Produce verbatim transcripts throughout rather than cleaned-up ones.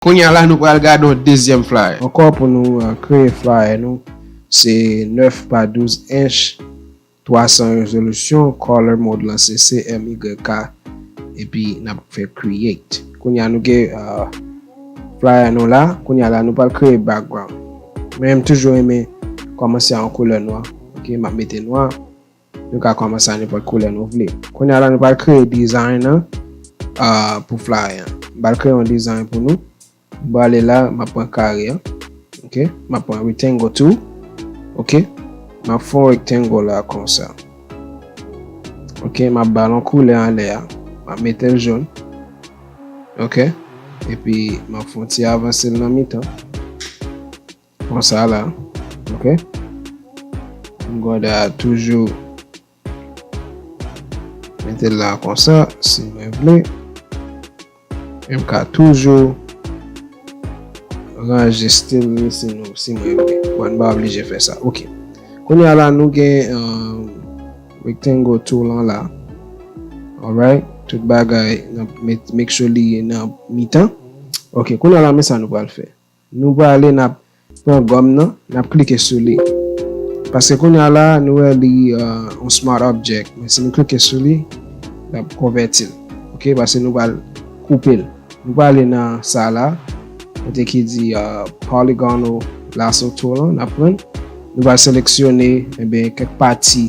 Kounye a la, nou pral gade yon dezyèm flyer. Ankò pou nou uh, kreye flyer nou, se nèf pa douz ench, twa san rezolisyon, color mode lan se C M Y K, epi n ap fè create. Kounye a nou gen uh, flyer nou la, kounye a la nou pral kreye background. Men m toujou renmen kòmanse an koulè nwa. Ok, m ap mete nwa. Nou ka kòmanse a nenpòt koulè nou vle. Kounye a la nou pral kreye design nan uh, pou flyer an. M pral kreye yon design pou nou. M prale la, m ap pran kare an. Ok, m ap pran rectangle tool. Ok, m ap fè yon rectangle la konsa. Ok, m ap ba l yon koulè anlè a. M ap mete l jòn. Ok, epi m ap fè yon ti avanse l nan mitan. Konsa la. Ok, m gade a toujou mete l la konsa si mwen vle. M ka toujou ranje stil li si nou si mwen vle. Mwen pa oblije fè sa. Ok. Kounye a la nou gen um, rectangle tool lan la. Alright. Tout bagay make sure li nan mitan. Ok. Kounye a la men sa nou pral fè. Nou prale n ap pran gòm nan, n ap klike sou li. Paske kounye a la, nou wè li yon smart object. Men si nou klike sou li, l ap konvèti l. Ok, paske nou pral koupe l. Nou prale nan sa la, kote ki di uh, polygonal lasso tool lan, n ap pran. Nou pral seleksyone enben kèk pati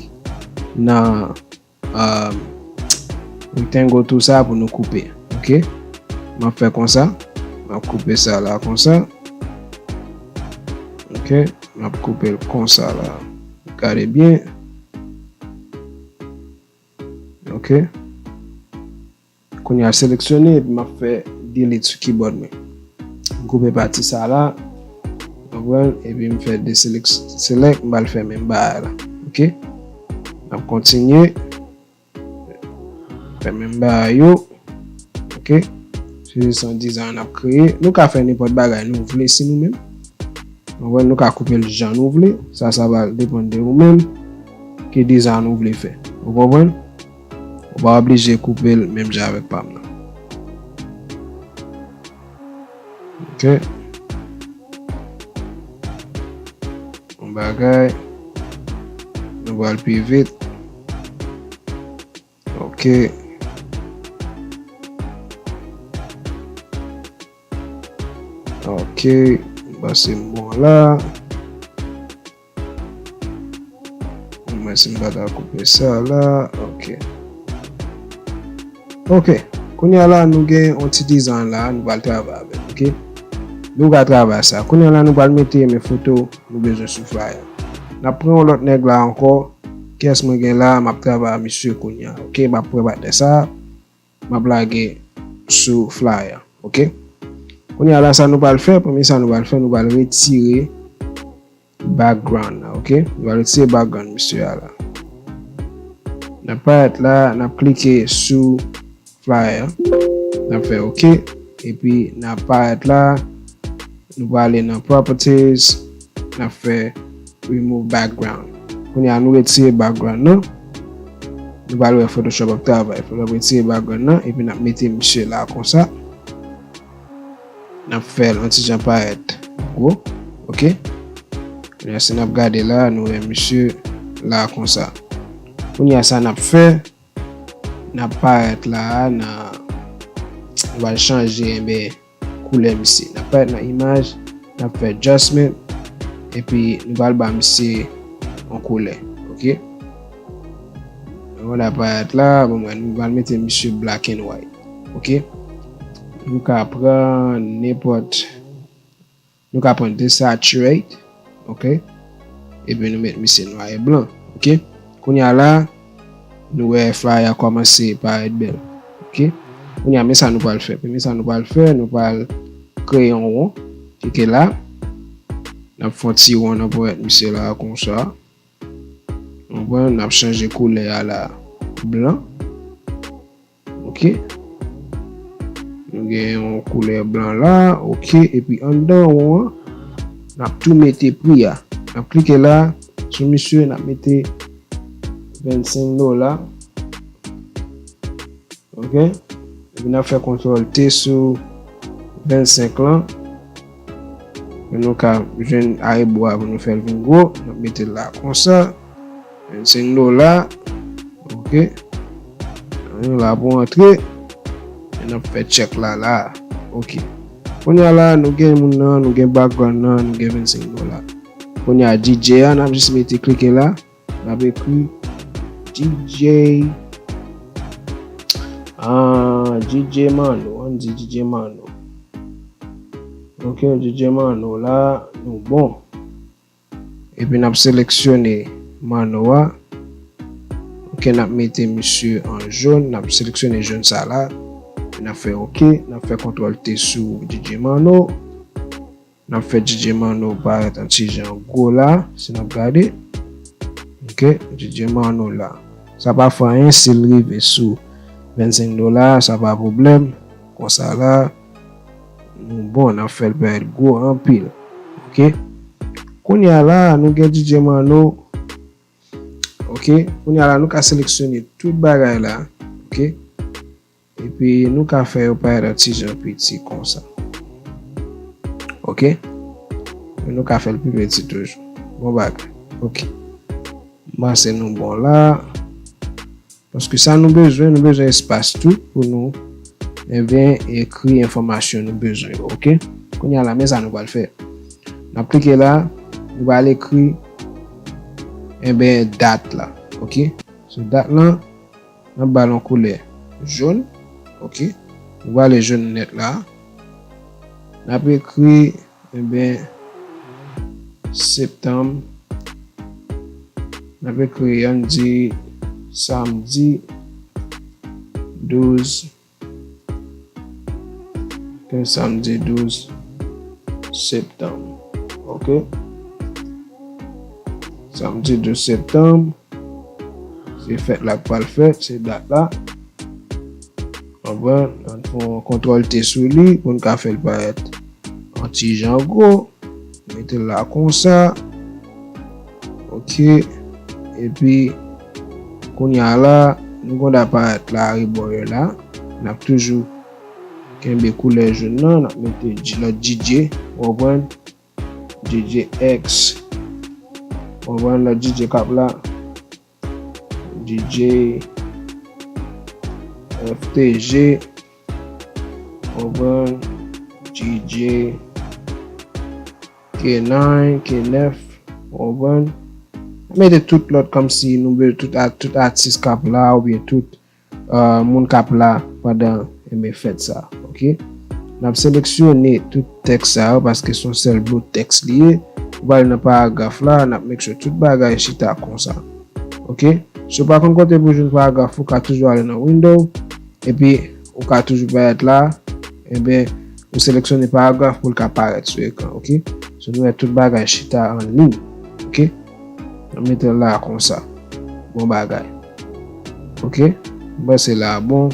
nan rectangle tool sa pou nou koupe. Ok, m ap fè konsa. M ap koupe sa la konsa. Ok, m ap koupe l konsa la. Gade byen. Ok, kounye a seleksyone epi m ap fè delete sou keyboard mwen. M koupe pati sa la. Konprann? Epi m fè deselect select, m pral fè menm bagay la. Ok, m ap kontinye. Fè menm bagay yo. Ok, se jis yon design n ap kreye. Nou ka fè nenpòt bagay nou vle si nou menm. Konprann? Nou ka koupe l jan nou vle. Sa sa va depann de ou menm ki design ou vle fè. Ou konprann? Ou pa oblije koupe l menm jan avèk pa m nan. Ok, yon bagay. Nou pral pi vit. Ok. Ok, m panse m bon la. Mwen si m pa ta koupe sa la. Ok. Ok, kounye a la nou gen yon ti design la nou pral travay avèk. Ok, nou ka travay sa. Kounye a la nou pral mete men foto nou bezwen sou flyer. N ap pran yon lòt nèg la ankò. Kiyès mwen gen la? M ap travay a misye kounye a. Ok, m ap pran patnè sa. M ap lage sou flyer. Ok, kounye a la sa nou pral fè, premye sa nou pral fè, nou pral retire background la. Ok, nou pral retire background misye a la. N ap parèt la, n ap klike sou flyer, n ap fè ok, epi n ap parèt la. Nou prale nan properties, n ap fè remove background. Kounye a nou retire background nan. Nou pral wè Photoshop ap travay. Fò n ap retire background nan epi n ap mete misye la konsa. N ap fè l yon ti jan parèt gwo. Ok, kounye a si n ap gade la nou wè misye la konsa. Kounye a sa n ap fè, n ap parèt la a nan, nou pral chanje enben koulè misye. N ap parèt nan imaj, n ap fè adjustment epi nou pral ba misye yon koulè. Ok, nou pral parèt la. Bon, mwen nou pral mete misye black and white. Ok, nou ka pran nenpòt. Nou ka pran desaturate. Ok, epi nou met misye nwa e blan. Ok, kounye a la nou wè flyer a kòmanse parèt bèl. Ok, kounye a men sa nou pral fè. Premye sa nou pral fè, nou pral kreye yon won. Klike la. N ap fè yon ti won nan ponyèt misye la konsa. Konprann? N ap chanje koulè a la blan. Ok, nou gen yon koulè blan la. Ok, epi anndan won an n ap tou mete pri a. N ap klike la sou misye, n ap mete vennsenk dola. Ok, epi n ap fè kontwòl T sou vennsenk lan, pou nou ka jwenn arebò a pou nou fè l vin gwo. N ap mete l la konsa. Vennsenk dola. Ok. Nou la pou antre. E n ap fè tchèk la la. Ok. Kounye a la, nou gen moun nan, nou gen background nan, nou gen vennsenk dola. Kounye a, D J a, n ap jis mete klike la. N ap ekri D J, ah, D J Mano, ann di D J Mano. Ok, D J Mano la, nou bon. Epi n ap seleksyone Mano a. Ok, n ap mete misye an jòn, n ap seleksyone jòn sa la. Epi n ap fè ok, n ap fè kontwòl T sou D J Mano. N ap fè D J Mano parèt an ti jan gwo la, si n ap gade. Ok, D J Mano la. Sa pa fè anyen si l rive sou vennsenk dola, sa pa pwoblèm. Konsa la, nou bon, n ap fè l parèt gwo anpil. Ok. Kounye a la, nou gen D J Mano. Ok. Kounye a la, nou ka seleksyone tout bagay la. Ok. Epi nou ka fè yo parèt an ti jan piti konsa. Ok. E nou ka fè l pi piti toujou. Bon bagay. Ok. M panse nou bon la. Paske sa nou bezwen, nou bezwen espas tou pou nou, ebyen, ekri enfòmasyon nou bezwen yo, ok? Kounye a la, men sa nou pral fè. N ap klike la, nou pral ekri, ebyen, dat la, ok? So, dat lan, n ap ba l yon koulè jòn, ok? Nou pral jòn nèt la. N ap ekri, ebyen, septanm. N ap ekri, ann di, samdi douz, ok, samdi douz septanm. Ok? Samdi douz septanm, se fèt la k pral fèt, se dat la. Konprann? Ann fè yon kontwòl T sou li pou n ka fè l parèt yon ti jan gwo. Mete l la konsa. Ok. Epi, kounye a la, nou konn aparèt la arebò yo la. N ap toujou kenbe koulè jòn nan. N ap mete D-, lòt D J. Ou konprann? D J X. Ou konprann lòt D J k ap la? D J F T G, ou konprann, D J K nine, K nèf, ou konprann. Mete tout lòt kòmsi nou bezwen tout a-, tout atis k ap la oubyen tout, euh, moun k ap la pandan, enben, fèt sa, ok? N ap seleksyone tout tèks sa yo paske se yon sèl bout tèks li ye. Ou pral nan paragraf la, n ap make sure tout bagay chita konsa. Ok? Si w pa konn kote pou jwenn paragraf, ou ka toujou ale nan Window, epi ou ka toujou parèt la, enben, ou seleksyone paragraf pou l ka parèt sou ekran, ok? So, nou wè tout bagay chita an liy, ok? N ap mete l la konsa. Bon bagay. Ok? M panse la bon.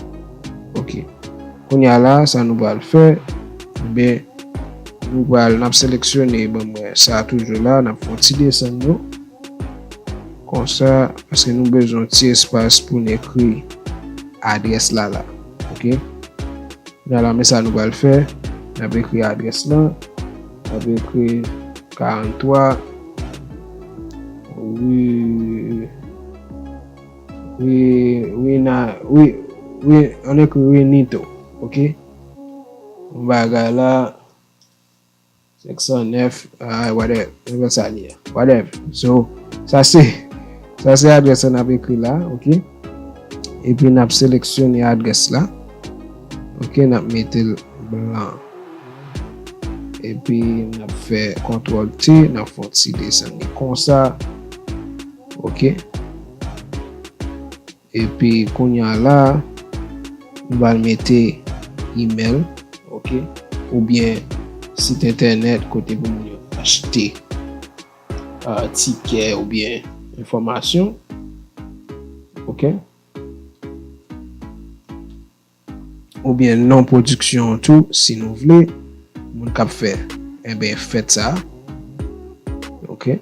Ok. Kounye a la, sa nou pral fè, enben, nou pral, n ap seleksyone, bon, mwen, sa toujou la, n ap fè yon ti desann yo. Konsa, paske nou bezwen yon ti espas pou n ekri adrès la la. Ok? Kounye a la, men sa nou pral fè. N ap ekri adrès lan. N ap ekri karant twa wi, wi, wi, na, wi, wi, ann ekri wi Nito. Ok? Yon bagay la, senk san nèf, ah, whatever, nenpòt sa li ye. Whatever. So, sa se, sa se adrès la n ap ekri la, ok? Epi n ap seleksyone adrès la. Ok, n ap mete l blan. Epi n ap fè kontwòl T, n ap fè yon ti desann li konsa. Ok. Epi kounye a la, nou pral mete email, ok, oubyen sit entènèt kote pou moun yo achte, ah, tikè oubyen enfòmasyon, ok, oubyen non pwodiksyon an tou, si nou vle, moun k ap fè, enben, fèt sa, ok.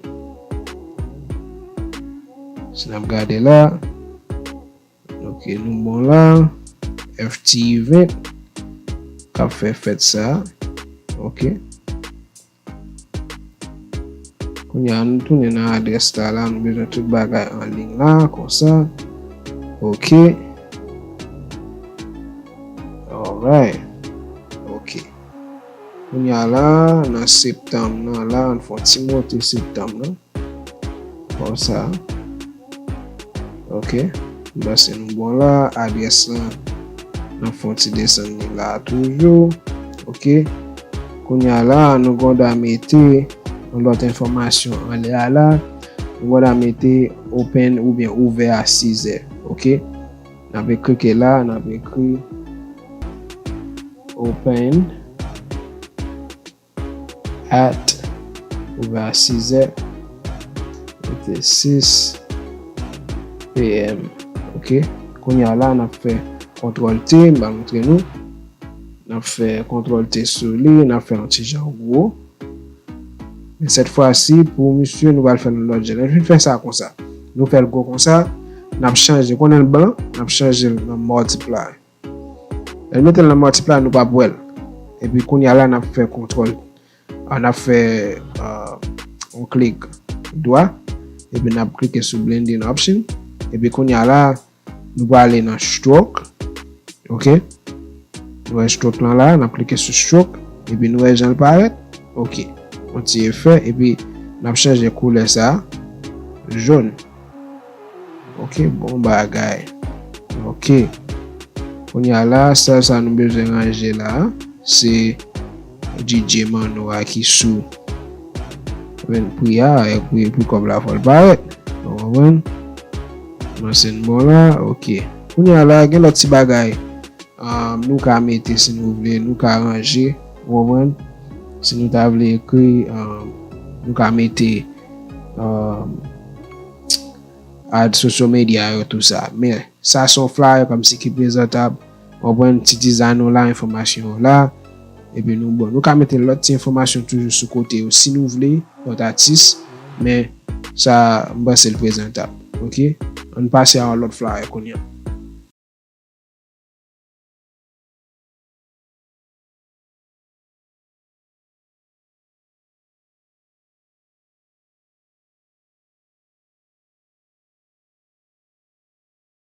Si n ap gade la, ok, nou bon la. F T Event k ap fè fèt sa. Ok. Kounye a, nou tounen nan adrès la, la, nou bezwen tout bagay an liy la, konsa. Ok. Alright. Ok. Kounye a la, nan septanm nan, la, nou fè yon ti monte septanm nan. Konsa. Ok. M panse nou bon la. Adrès lan, n ap fè yon ti desann li la toujou. Ok. Kounye a la, nou gen dwa mete yon lòt enfòmasyon anlè a la. Nou gen dwa mete open oubyen ouvè a sizè. Ok. N ap ekri ke la, n ap ekri open at, ouvè a sizè, mete sis p m. Ok. Kounye a la, n ap fè kontwòl T, m va montre nou. N ap fè kontwòl T sou li, n ap fè yon ti jan gwo. Men sèt fwa si, pou misye, nou pral fè l yon lòt jan. Lè n fin fè sa konsa, nou fè l gwo konsa, n ap chanje, konnen l blan, n ap chanje l nan multiply. Lè n mete l nan multiply, nou p ap wè l. Epi kounye a la, n ap fè kontwòl, a, n ap fè, a, yon klik dwa, epi n ap klike sou blending option. Epi kounye a la, nou prale nan stroke. Ok. Nou wè stroke lan la, n ap klike sou stroke, epi nou wè jan l parèt. Ok. Yon ti efè, epi n ap chanje koulè sa, jòn. Ok, bon bagay. Ok. Kounye a la, sèl sa nou bezwen ranje la, se D J Manno a ki sou. Men pri a, e pri, pri kòb la fò l parèt. Ou konprann? Mwen se n bon la, ok. Kounye a la, gen lòt ti bagay. Um, nou ka mete si nou vle, nou ka ranje, ou konprann? Si nou ta vle ekri, um, nou ka mete, um, ad social media yo, tou sa. Men, sa se yon flyer kòmsi ki prezantab, ou konprann, ti dizayn ou la, enfòmasyon ou la, epi nou bon. Nou ka mete lòt ti enfòmasyon toujou sou kote yo, si nou vle, lòt atis, men sa, m panse l prezantab, ok? Ann pase a yon lòt flyer kounye a.